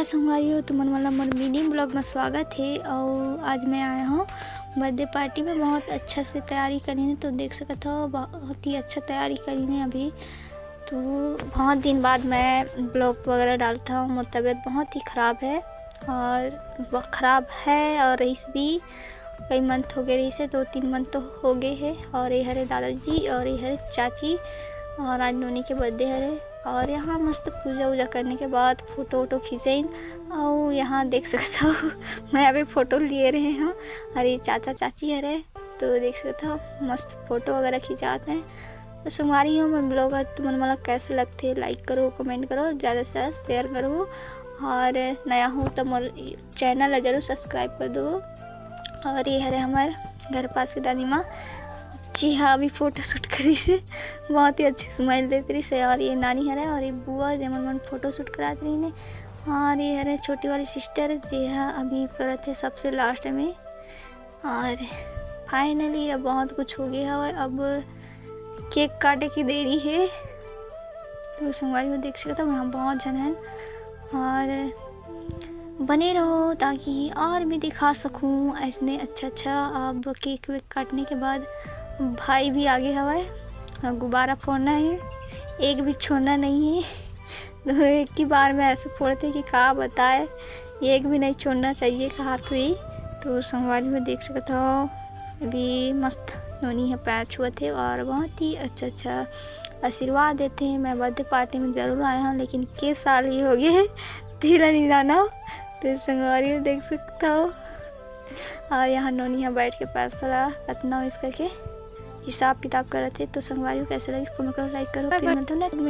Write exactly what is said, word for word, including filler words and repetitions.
संगवारी हो, तुमन मन ला मोर mini vlog में स्वागत हे। और आज मैं आया हूँ birthday party में। बहुत अच्छा से तैयारी करीन हे, तो देख सकत हो, बहुत ही अच्छा तैयारी करीन हे अभी। तो बहुत दिन बाद मैं vlog वगैरह डालता हूँ। मोर तबीयत बहुत ही ख़राब है, और ब-, ख़राब है और रहीस भी, कई month हो गए रहीस हे, दो तीन month तो हो गए हे। और ये हरे दादाजी और ये हरे चाची, और आज नोनी के birthday हरे। और यहाँ मस्त पूजा वूजा करने के बाद photo वोटो खींचेन। और यहाँ देख सकत हो, मैं अभी photo लिए रहे हूँ, और ये चाचा चाची हरे, तो देख सकत हो मस्त photo वगैरह खिंचात हैं। तो संगवारी हो, मोर vlog ह तुमन मन ला कैसे लगथे, like करो, comment करो, ज़्यादा से ज़्यादा share करो, और नया हो तो मोर channel ला जरूर subscribe कर दो। और ये हरे हमर घर पास के दादी माँ, जी हाँ, अभी photo shoot करीस हे, बहुत ही अच्छे smile देत रहीस हे। और ये नानी हरे और ये बुआ, जेमन मन photo shoot करात रहीन हे। और ये हरे छोटी वाली sister, जी हाँ, अभी करत हे सबसे last में। और finally अब बहुत कुछ हो गया हवय, अब cake काटे की देरी हे। तो संगवारी हो, देख सकत हो, यहाँ बहुत झन हैं, और बने रहो ताकि और भी दिखा सकूँ ऐसने अच्छा अच्छा। अब cake वेक काटने के बाद भाई भी आगे हवय, और गुब्बारा फोड़ना है, एक भी छोड़ना नहीं है। तो एक ही बार में ऐसे फोड़ते कि का बताए, ये एक भी नहीं छोड़ना चाहिए, कहा तो ही। तो संगवारी हो, देख सकत हो, अभी मस्त नोनी ह पैर छुअत हे और बहुत ही अच्छा अच्छा आशीर्वाद देथे। मैं birthday party में जरूर आया हूँ, लेकिन के साल ही हो गए हे, तेला नहीं जाना। तो संगवारी हो, देख सकत हो, और यहाँ नोनी ह बैठ के पैसा ला कतना wish करके हिसाब किताब करत हे। तो संगवारी हो, कैसे लगी comment करो, like करो, फिर मिलते हैं next में।